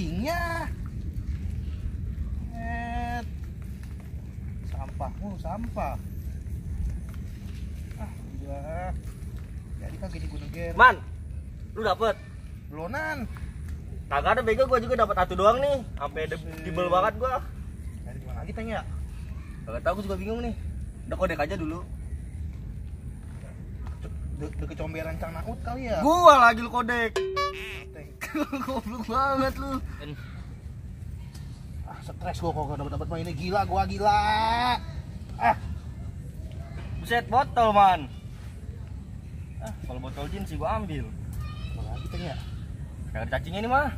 cacingnya. Sampah. Gila. Jadi kagak di gunung ger. Man, lu dapet? Belonan. Kagak ada bego, gua juga dapat satu doang nih. Sampai dibel banget gua. Dari mana lagi Teng ya? Kagak tahu, gua juga bingung nih. Udah kodek aja dulu. Udah kecomberan Cang Naut kali ya? Gua lagi lu kodek. Teng. Goblok banget lu. Stres gua kok dapat main ini, gila. Buset, botol man. Kalau botol jin sih gua ambil. Mana lagi Teng ya? Kagak ada cacingnya ini mah.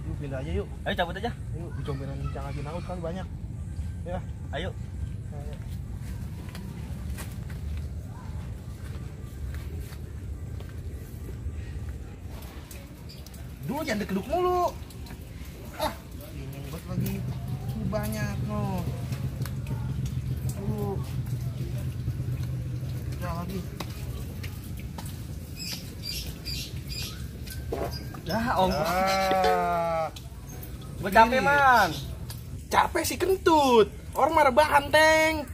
Yuk pindah aja yuk. Ayo cabut aja. Yuk, di comberan Cang Haji Naut kali banyak. Ya. Ayo. Dulu jangan dikeduk mulu. Ini buat lagi. Ini banyak loh. Dulu. Udah lagi. Dah, om. Gua capek man. Capek sih kentut. Orang marah bahan Teng.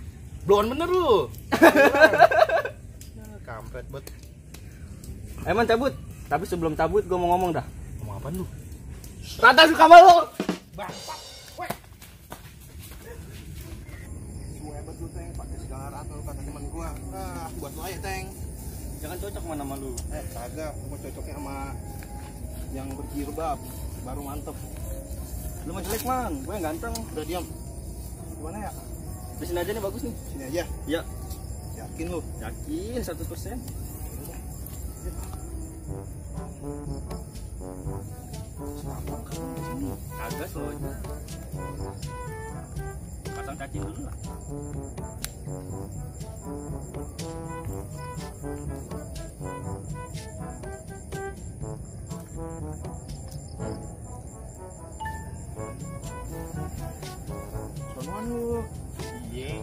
Blown bener lu. Kampret bet. Emang cabut. Tapi sebelum cabut gua mau ngomong dah. Ngomong apaan lu? Rata suka sama lu. Bangsat. Weh. Gua hebat lu Teng, pakai segala rata lu kata teman gua. Buat lu aja Teng. Jangan cocok mana sama lu. Kagak, gua cocoknya sama yang berjilbab. Baru mantep. Lu mah jelek man, gue yang ganteng. Udah diam. Gimana ya? Di sini aja nih bagus nih. Sini aja. Iya. Yakin lu? Yakin 100%. Kagak loh. Pasang cacing dulu lah. Sonoan lu. Iya.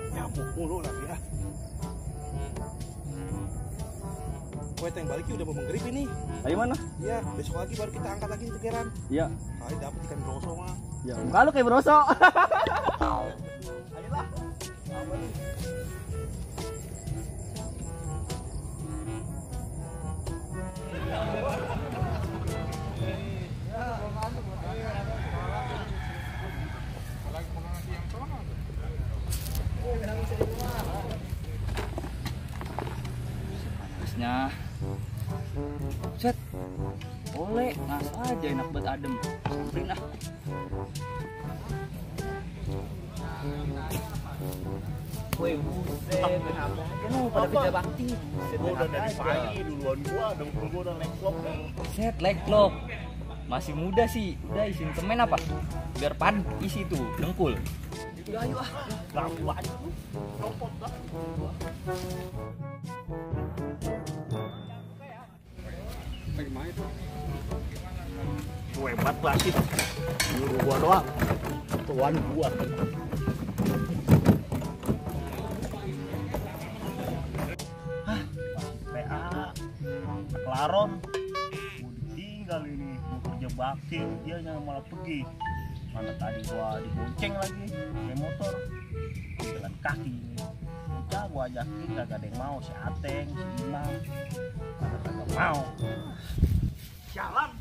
Nyamuk mulu lagi ya. Gue Teng balik udah mau menggrip ini. Ayo mana? Iya, besok lagi baru kita angkat lagi cegeran. Iya. Kali dapet ikan broso mah. Ya, muka lu kayak berosok. Ayolah. Harusnya set boleh ngas aja enak buat adem samperin ah. Woi buset kenapa aja lu pada kerja bakti. Gua udah dari pagi duluan gua, dengkul gua udah leklok nih. Set leklok masih muda sih, udah isiin semen apa biar pad isi tuh dengkul. Udah ayo ah Ganggu aja lu. Copot dah. Lu hebat banget. Nyuruh gua doang. Tuan gua. PA Laron mau ditinggal ini, mau kerja bakti, dia malah pergi. Mana tadi gua dibonceng lagi pakai motor, jalan kaki ini. Udah gua ajakin kagak ada yang mau, si Ateng, si Imam, mana kagak mau. Jalan.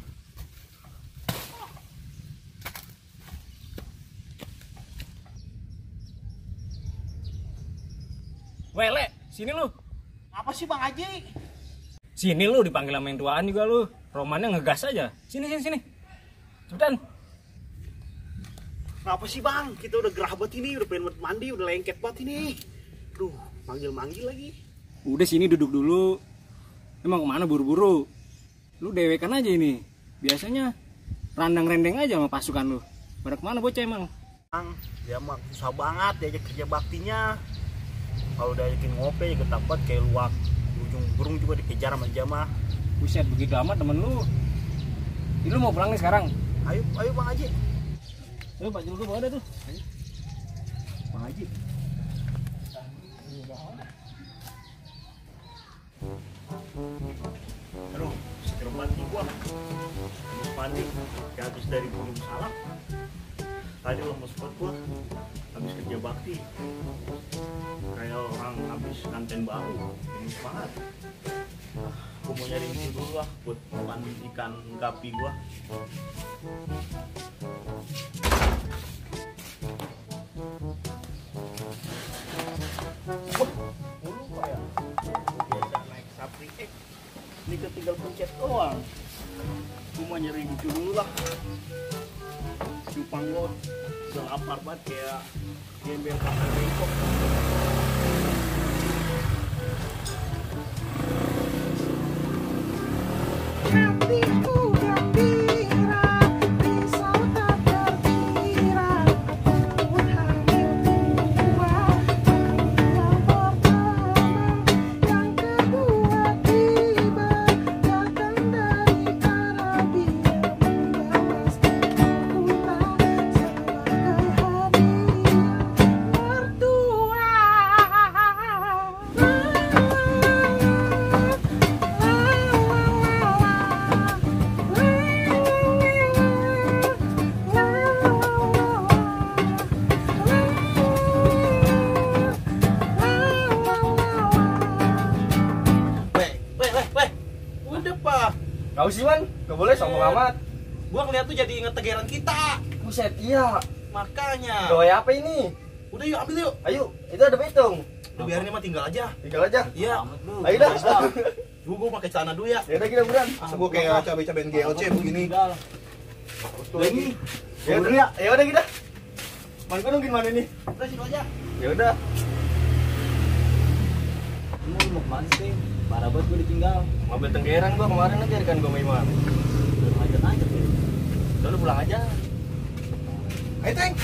Wele, sini lu. Apa sih Bang Haji? Sini lu dipanggil sama yang tuaan juga lu. Romannya ngegas aja. Sini. Cepetan. Kenapa sih Bang? Kita udah gerah banget ini, udah pengen mandi, udah lengket banget ini. Duh, manggil-manggil lagi. Udah sini duduk dulu. Emang kemana buru-buru? Lu dewekan aja ini. Biasanya randang-rendeng aja sama pasukan lu. Pada kemana bocah emang? Bang, dia mah susah banget diajak kerja baktinya. Kalau diajakin ngope ya ketapat kayak luak. Ujung burung juga dikejar sama jamaah. Buset begitu amat temen lu. Ini lu mau pulang nih sekarang? Ayo Bang Haji. Pak Jul gua ada tuh. Bang Haji. Aduh, seger mati gua. Habis mandi, kayak habis dari gunung salak. Tadi lemes banget gua. Habis kerja bakti. Kayak orang habis kanten baru. Lemes banget. Gua mau nyari itu dulu lah buat mandi ikan gapi gua. Wah, mulu Pak ya. Biasa naik Sapri X. Ini ketinggal pencet doang. Cuma nyari itu dulu lah. Cupang gua udah lapar banget kayak gembel kapal bengkok. Hatiku gembira, risau tak terkira. Aku pun hamil dua. Yang pertama, yang kedua tiba. Datang dari Arabia, membalas kota sebagai hadiah mertua. Weh. Udah, Pak. Gak usah man, gak boleh sombong amat. Gua ngeliat tuh jadi inget tegeran kita. Buset, iya. Makanya. Doa apa ini? Udah yuk, ambil yuk. Ayo, itu ada hitung. Udah biarin mah tinggal aja. Tinggal aja. Iya. Ayo dah. Gua pakai celana dulu ya. Ya udah kita buruan. Masa gua kayak cabai-cabean GLC begini. Lagi. Ya udah ya, ya udah kita. Man gua nungguin mana nih? Udah situ aja. Ya udah. Mau kemana sih? Parah banget gue ditinggal. Mobil tenggeran gua kemarin aja kan gua Iman. Udah lanjut aja sih. Udah lu pulang aja. Ayo, Teng.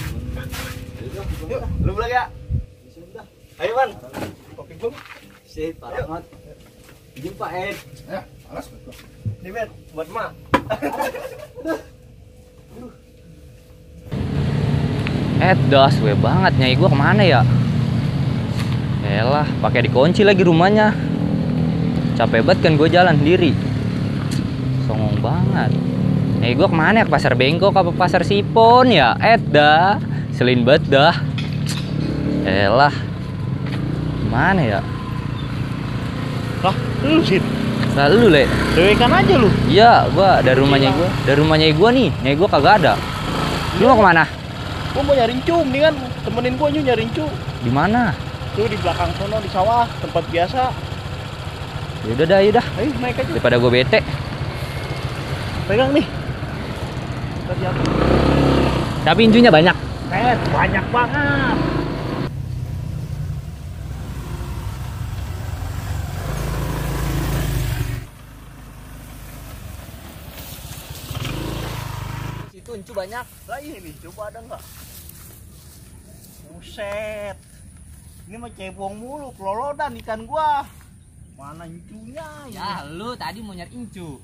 Yuk, lu pulang ya. Sudah. Ayo Man. Kopi gua. Sip, parah Ayo. banget. Izin Pak Ed. Ya, alas betul. Nih Bet, buat emak. Das, gue banget. Nyai gue kemana ya? Elah, pakai dikunci lagi rumahnya. Capek banget kan gue jalan sendiri. Songong banget. Nyai gue kemana ya? Ke pasar Bengkok apa pasar Sipon ya? Dah, selin banget dah. Elah, mana ya? Lah, lu sih. Lalu le. Dewekan aja lu. Iya, gua dari rumahnya gua. Dari rumahnya gua nih. Nyai gua kagak ada. Lu mau kemana? Gua mau nyari cu, mendingan temenin gua nyari cu. Di mana? Tuh di belakang sono di sawah, tempat biasa. Yaudah dah, yaudah. Ayo naik aja. Daripada gua bete. Pegang nih. Tadi apa? Tapi incunya banyak. Banyak banget. Itu incu banyak. Lah ini coba ada nggak? Buset. Ini mah cebong mulu, kelolodan ikan gua. Mana incunya ya? Ya, lu tadi mau nyari incu.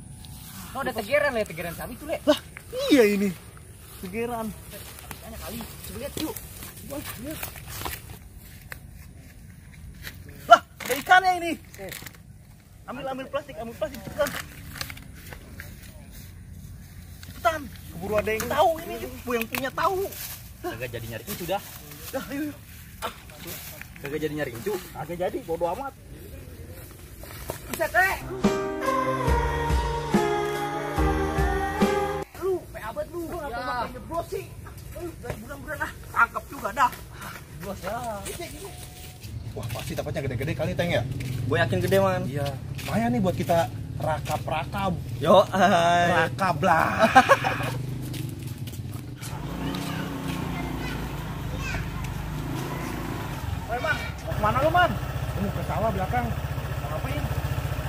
Oh, ada tegeran le, tegeran sapi tuh le. Lah, iya ini. Segeran. Banyak kali. Coba lihat yuk. Wah, lihat. Lah, ada ikannya ini. Ambil plastik, cepetan. Cepetan. Keburu ada yang tahu ini, yang punya tahu. Kagak jadi nyari incu dah. Dah, ayo. Kagak jadi nyari incu. Agak jadi, bodo amat. Bisa teh. Lu, abad lu, ngapa pakai nyeblos sih? Bulan-bulan lah, tangkap juga dah. Bos ya. Wah, pasti dapatnya gede-gede kali, Teng ya. Gue yakin gede man. Iya. Lumayan nih buat kita rakap-rakap. Yo, Rakap lah. Woi, Man, mau kemana lu, Man? Mau ke sawah belakang. Mau ngapain?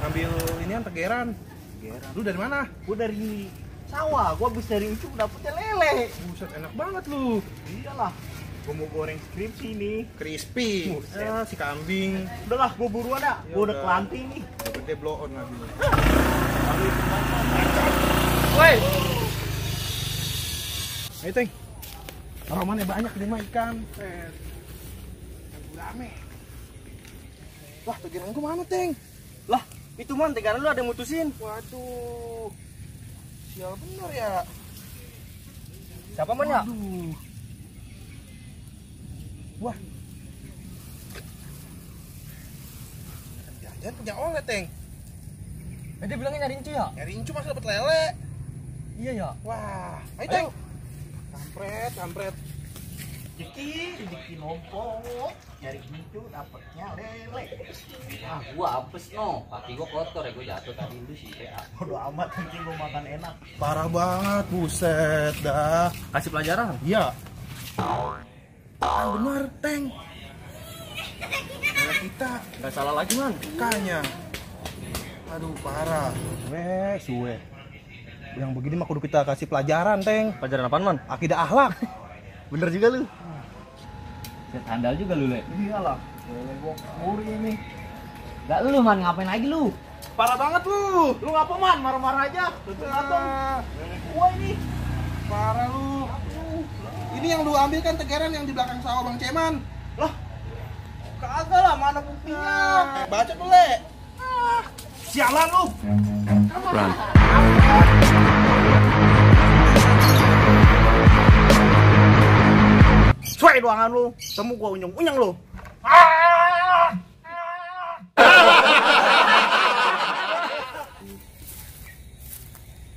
Ngambil inian tegeran. Lu dari mana? Gua dari sawah, gua habis dari ucuk dapetnya lele. Buset, enak banget lu. Iyalah, gua mau goreng skripsi nih. Crispy. Ya, si kambing. Udahlah, gua buruan dah. Ya Gua udah udah. kelanting nih. Gede blow on lagi. Woi, Ayo, Teng. Aromanya banyak di mah ikan. Rame. Wah, tegeran gua mana, Teng? Lah, itu man tegaran lu ada yang mutusin. Waduh. Sial bener ya. Siapa man ya? Aduh. Wah. Jangan punya oleh, Teng. Dia bilangnya nyari incu ya? Nyari incu masa dapet lele. Iya ya. Wah, ayo, Teng. Kampret. Rezeki nombok. Nyari incu dapatnya lele. Ah, gua apes no. Kaki gua kotor ya, gua jatuh tadi itu sih PA. Bodo amat, penting gua makan enak. Parah banget, buset dah. Kasih pelajaran. Iya. Bener, Teng. Kalau kita Gak salah lagi man. makanya. Aduh, parah. Suwe. Yang begini mah kudu kita kasih pelajaran, Teng. Pelajaran apaan man? Akidah akhlak. Bener juga lu. Set handal juga lu, Le. Iyalah. Lele gua muri ini. Gak lu man, ngapain lagi lu? Parah banget lu. Lu ngapa man? Marah-marah aja. Tutup abang. Lele gua ini. Parah lu. Ini yang lu ambil kan tegaran yang di belakang sawah Bang Ceman. Lah. Kagak lah, mana buktinya? Baca tuh, Le. Sialan lu. Cuek doangan lu. Temu gua unyeng-unyeng lu.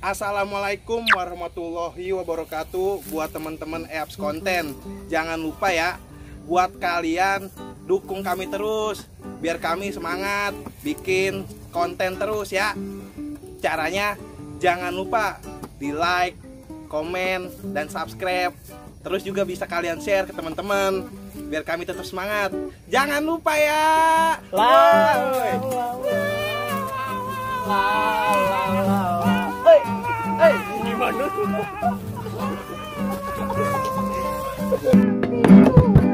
Assalamualaikum warahmatullahi wabarakatuh. Buat teman-teman Apps Konten, jangan lupa ya, buat kalian dukung kami terus biar kami semangat bikin konten terus ya. Caranya jangan lupa di like, komen, dan subscribe. Terus juga bisa kalian share ke teman-teman biar kami tetap semangat. Jangan lupa ya. Gimana? Mimpiku